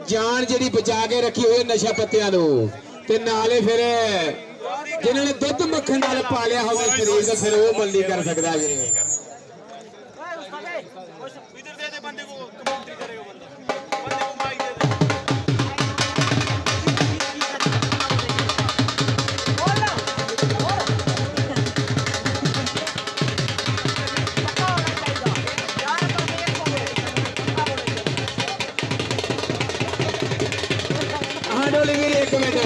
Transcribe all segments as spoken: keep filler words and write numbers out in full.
ਜਾਨ ਜਿਹੜੀ ਬਚਾ ਕੇ ਰੱਖੀ ਹੋਈ ਹੈ ਨਸ਼ਾ ਪੱਤਿਆਂ ਨੂੰ, ਤੇ ਨਾਲੇ ਫਿਰ ਜਿਨ੍ਹਾਂ ਨੇ ਦੁੱਧ ਮੱਖਣ ਨਾਲ ਪਾਲਿਆ ਹੋਵੇ ਸਰੀਰ ਦਾ, ਫਿਰ ਉਹ ਮਲਨੀ ਕਰ ਸਕਦਾ ਹੈ। ਹਾਂ, ਡੋਲੀ ਵੀਰ, ਇੱਕ ਮਿੰਟ।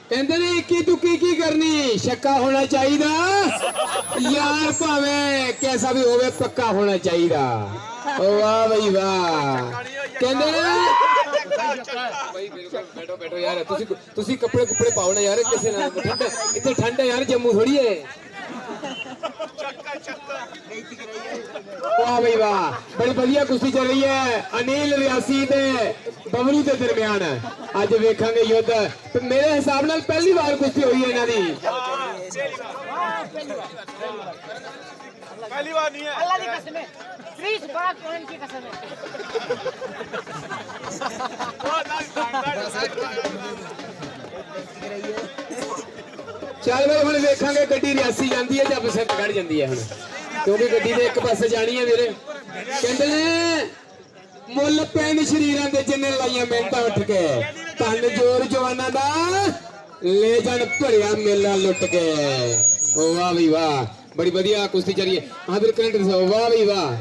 ਕਹਿੰਦੇ ਨੇ, "ਇੱਕੀ ਦੁੱਕੀ ਕੀ ਕਰਨੀ, ਛੱਕਾ ਹੋਣਾ ਚਾਹੀਦਾ, ਯਾਰ ਭਾਵੇਂ ਕੈਸਾ ਵੀ ਹੋਵੇ, ਪੱਕਾ ਹੋਣਾ ਚਾਹੀਦਾ।" ਓ ਵਾਹ ਬਈ ਵਾਹ। ਕਹਿੰਦੇ ਨੇ, ਬੈਠੋ, ਬੈਠੋ ਯਾਰ, ਤੁਸੀਂ, ਤੁਸੀਂ ਕੱਪੜੇ ਕੁੱਪੜੇ ਪਾਓ ਨਾ ਯਾਰ, ਕਿਸੇ ਨਾਲ। ਠੰਡ, ਇੱਥੇ ਠੰਡ ਹੈ ਯਾਰ, ਜੰਮੂ ਥੋੜੀ ਹੈ। ਵਾਹ ਬਈ ਵਾਹ, ਬੜੀ ਵਧੀਆ ਕੁਸ਼ਤੀ ਚੱਲ ਰਹੀ ਹੈ ਅਨਿਲ ਰਿਆਸੀ ਤੇ ਬਬਲੂ ਦੇ ਦਰਮਿਆਨ। ਅੱਜ ਵੇਖਾਂਗੇ ਯੁੱਧ, ਤੇ ਮੇਰੇ ਹਿਸਾਬ ਨਾਲ ਪਹਿਲੀ ਵਾਰ ਕੁਸ਼ਤੀ ਹੋਈ ਹੈ ਇਹਨਾਂ ਦੀ। पहली बार नहीं है। अल्लाह की कसम है, बीस बार कुरान की कसम है। ਚੱਲ ਬਈ, ਹੁਣ ਵੇਖਾਂਗੇ ਗੱਡੀ ਰਿਆਸੀ ਜਾਂਦੀ ਹੈ ਜਾਂ ਬਸੰਤਗੜ੍ਹ ਜਾਂਦੀ ਹੈ ਹੁਣ, ਕਿਉਂਕਿ ਗੱਡੀ ਦੇ ਇੱਕ ਪਾਸੇ ਜਾਣੀ ਹੈ ਵੀਰੇ। ਕਹਿੰਦੇ ਨੇ, "ਮੁੱਲ ਪੈਣ ਸ਼ਰੀਰਾਂ ਦੇ, ਜਿੰਨੇ ਲਾਈਆਂ ਮਿਹਨਤਾਂ ਉੱਠ ਕੇ, ਧੰਨ ਜੋਰ ਜਵਾਨਾਂ ਦਾ, ਲੈ ਜਾਣ ਭਰਿਆ ਮੇਲਾ ਲੁੱਟ ਕੇ।" ਓ ਵਾਹ ਵੀ ਵਾਹ, ਬੜੀ ਵਧੀਆ ਕੁਸ਼ਤੀ ਚੱਲੀ ਹੈ। ਹਾਂ ਵੀਰ, ਕਰੰਟ ਦੱਸੋ, ਵਾਹ ਵੀ ਵਾਹ।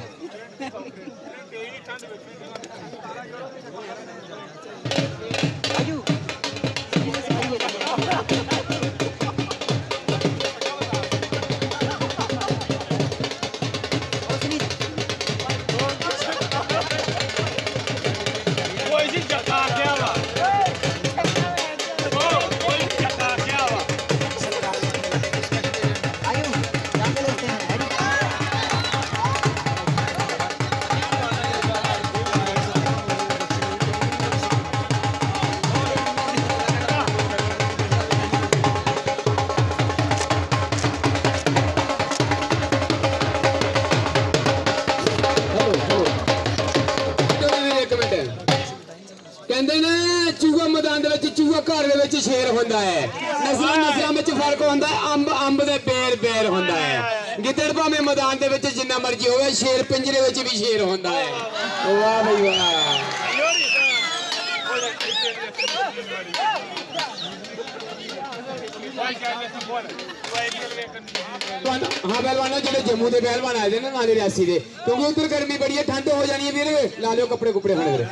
ਕਹਿੰਦੇ ਨੇ, "ਚੂਹਾ ਮੈਦਾਨ ਦੇ ਵਿੱਚ, ਚੂਹਾ ਘਰ ਦੇ ਵਿੱਚ ਸ਼ੇਰ ਹੁੰਦਾ ਹੈ।" ਨਸਲਾਂ, ਨਸਲਾਂ ਵਿੱਚ ਫਰਕ ਹੁੰਦਾ ਹੈ, ਅੰਬ, ਅੰਬ ਦੇ ਬੇਰ, ਬੇਰ ਹੁੰਦਾ ਹੈ। ਗਿੱਦੜ ਭਾਵੇਂ ਮੈਦਾਨ ਦੇ ਵਿੱਚ ਜਿੰਨਾ ਮਰਜ਼ੀ ਹੋਵੇ, ਸ਼ੇਰ ਪਿੰਜਰੇ ਵਿੱਚ ਵੀ ਸ਼ੇਰ ਹੁੰਦਾ ਹੈ। ਵਾਹ ਬਈ ਵਾਹ। ਤੁਹਾਨੂੰ, ਹਾਂ ਪਹਿਲਵਾਨੋ, ਜਿਹੜੇ ਜੰਮੂ ਦੇ ਪਹਿਲਵਾਨ ਆਏ ਨੇ ਨਾ, ਨਾਲੇ ਰਿਆਸੀ ਦੇ, ਕਿਉਂਕਿ ਉੱਧਰ ਗਰਮੀ ਬੜੀ ਹੈ, ਠੰਡ ਹੋ ਜਾਣੀ ਹੈ ਵੀਰ। ਲਾ ਲਿਓ ਕੱਪੜੇ ਕੁੱਪੜੇ ਹੁਣ ਵੀਰੇ।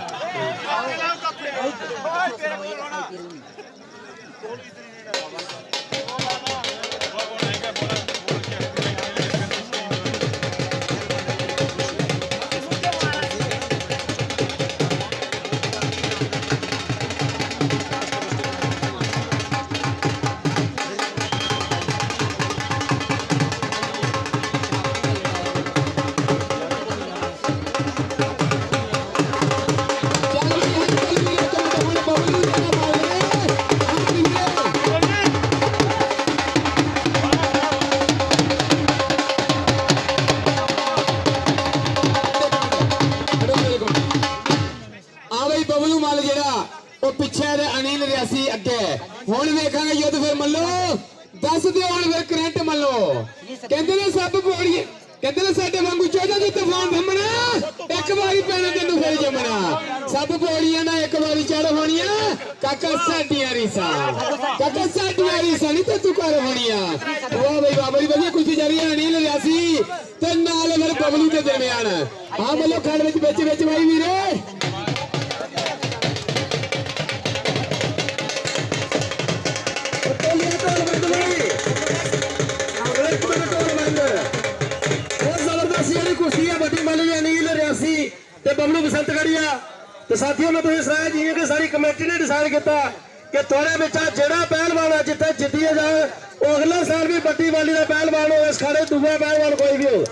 ਆ ਬਈ ਬਬਲੂ ਮੱਲ ਜਿਹੜਾ, ਉਹ ਪਿੱਛੇ ਤੇ ਅਨਿਲ ਰਿਆਸੀ ਅੱਗੇ। ਹੁਣ ਵੇਖਾਂਗੇ ਯੁੱਧ ਫਿਰ ਮੱਲੋ, ਦੱਸ ਦਿਓ ਹੁਣ ਫਿਰ ਕਰੰਟ ਮੱਲੋ। ਕਹਿੰਦੇ ਨੇ ਸੱਪ ਪੌੜੀਆਂ, ਕਹਿੰਦੇ ਨੇ ਸਾਡੇ ਵਾਂਗੂ ਚੌਦਾਂ ਦੇ ਤੂਫਾਨ ਥੰਮਣਾ, ਇੱਕ ਵਾਰੀ ਪੈਣਾ ਤੈਨੂੰ ਫਿਰ ਜੰਮਣਾ। ਸੱਪ ਪੌੜੀਆਂ ਨਾ ਇੱਕ ਵਾਰੀ ਚੜ ਹੋਣੀਆਂ, ਕਾਕਾ ਸਾਡੀਆਂ ਰੀਸਾਂ, ਕਾਕਾ ਸਾਡੀਆਂ ਰੀਸਾਂ ਨਹੀਂ ਤੇ ਤੂੰ ਕਰ ਹੋਣੀਆਂ। ਵਾਹ ਬਈ ਵਾਹ, ਬੜੀ ਵਧੀਆ ਕੁਸ਼ਤੀ ਚੱਲ ਰਹੀ ਹੈ ਅਨਿਲ ਰਿਆਸੀ ਤੇ ਨਾਲ ਫਿਰ ਬਬਲੂ ਦੇ ਦਰਮਿਆਨ। ਹਾਂ ਮੱਲੋ, ਖੜ ਵਿੱਚ, ਵਿੱਚ, ਵਿੱਚ ਬਾਈ ਵੀਰੇ। ਢੋਲੀਆ ਢੋਲ ਬੰਦ ਬਾਈ। ਇੱਕ ਮਿੰਟ, ਢੋਲ ਬੰਦ। ਬਹੁਤ ਜ਼ਬਰਦਸਤ ਜਿਹੜੀ ਕੁਸ਼ਤੀ ਹੈ, ਵੱਡੀ ਮੱਲ ਅਨਿਲ ਰਿਆਸੀ ਤੇ ਬਬਲੂ ਬਸੰਤਗੜ੍ਹੀਆ। ਤੇ ਸਾਥੀਓ, ਮੈਂ ਤੁਸੀਂ ਸੁਣਾਇਆ, ਜਿਵੇਂ ਕਿ ਸਾਡੀ ਕਮੇਟੀ ਨੇ ਡਿਸਾਈਡ ਕੀਤਾ ਕਿ ਤੁਹਾਡੇ ਵਿੱਚ ਆ ਜਿਹੜਾ ਪਹਿਲਵਾਨ ਆ, ਜਿੱਥੇ ਜਿੱਤੀਏ ਜਾਏ, ਉਹ ਅਗਲੇ ਸਾਲ ਵੀ ਵੱਡੀ ਮਾਲੀ ਦਾ ਪਹਿਲਵਾਨ ਹੋਵੇ, ਇਸ ਅਖਾੜੇ ਦੂਆ ਪਹਿਲਵਾਨ ਕੋਈ ਵੀ ਹੋਵੇ।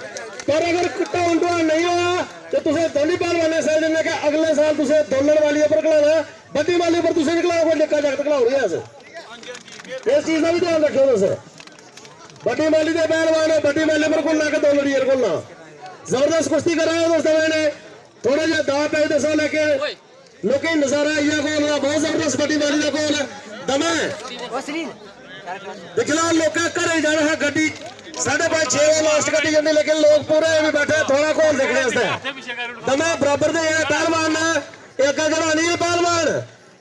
ਪਰ ਅਗਰ ਢਾਉਣ ਢੁਆਣ ਨਹੀਂ ਹੋਇਆ, ਤੇ ਤੁਸੀਂ ਦੋਨੀ ਪਹਿਲਵਾਨੇ ਸਹਿ ਜਣੇ ਕਿ ਅਗਲੇ ਸਾਲ ਤੁਸੀਂ ਦੋਲਣ ਵਾਲੀ ਉੱਪਰ ਖਿਲਾਉਣਾ, ਵੱਡੀ ਮਾਲੀ ਉੱਪਰ ਤੁਸੀਂ ਨਹੀਂ ਖਿਲਾਓ, ਕੋਈ ਨਿੱਕਾ ਜਗਤ ਖਿਲਾਓ ਰਿਹਾ। ਇਸ ਚੀਜ਼ ਦਾ ਵੀ ਧਿਆਨ ਰੱਖਿਓ ਤੁਸੀਂ। ਵੱਡੀ ਮਾਲੀ ਦੇ ਪਹਿਲਵਾਨ, ਵੱਡੀ ਮਾਲੀ ਉੱਪਰ ਕੋਲ ਨਾ ਕਿ ਦੋਲੜੀ ਏਰ ਕੋਲ ਨਾ। ਜ਼ਬਰਦਸਤ ਕੁਸ਼ਤੀ ਕਰਾਂਗੇ ਦੋਸਤੋ, ਮੈਨੇ ਥੋੜਾ ਜਿਹਾ ਦਾਅ ਪੈ ਦੱਸੋ ਲੈ ਕੇ। लोकें गी नजारा आई गेआ घोल दा, बहुत जबरदस्त बड्डी माली दा घोल। दमै दिक्खी लैओ, लोकें घरें जाना हा, गड्डी साढ़े पंज छे बजे लास्ट गड्डी जंदी, लेकिन लोक पूरे होई बैठे थुआढ़ा घोल दिक्खने आस्तै। दमै बराबर दे जेह्ड़े पहलवान न, एह् अग्गें जेह्ड़ा अनिल पहलवान,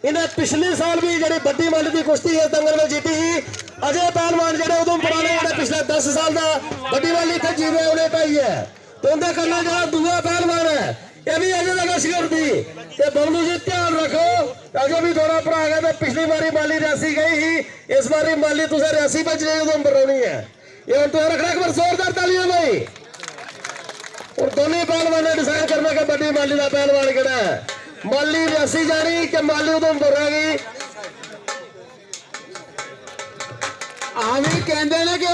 इ'नें पिछले साल बी जेह्ड़ी बड्डी माली दी कुश्ती इस दंगल में जीती ही। अजय पहलवान जेह्ड़े उधमपुर आह्ले, जेह्ड़े पिछले दस साल दा बड्डी माली इत्थै जीते, उ'नें ढाई ऐ। ते उं'दे कन्नै जेह्ड़ा दूआ पहलवान ऐ, एह् बी अजय दा गै शगिर्द ही। ते बबलू जी, ध्यान रक्खो, अजय बी थुआढ़ा भ्राऽ गै, ते पिछली बारी माली रियासी गई ही, इस बारी माली तुसें रियासी भेजनी, उधमपुर रौह्नी ऐ। एह् हून तुसें रक्खना इक बार जोरदार तालियां भाई। और दोनों पहलवान ने डिसाइड करना कि बड्डी माली दा पहलवान केह्ड़ा ऐ, माली रियासी जानी कि माली उधमपुर रह गई। आमी कहंदे ने कि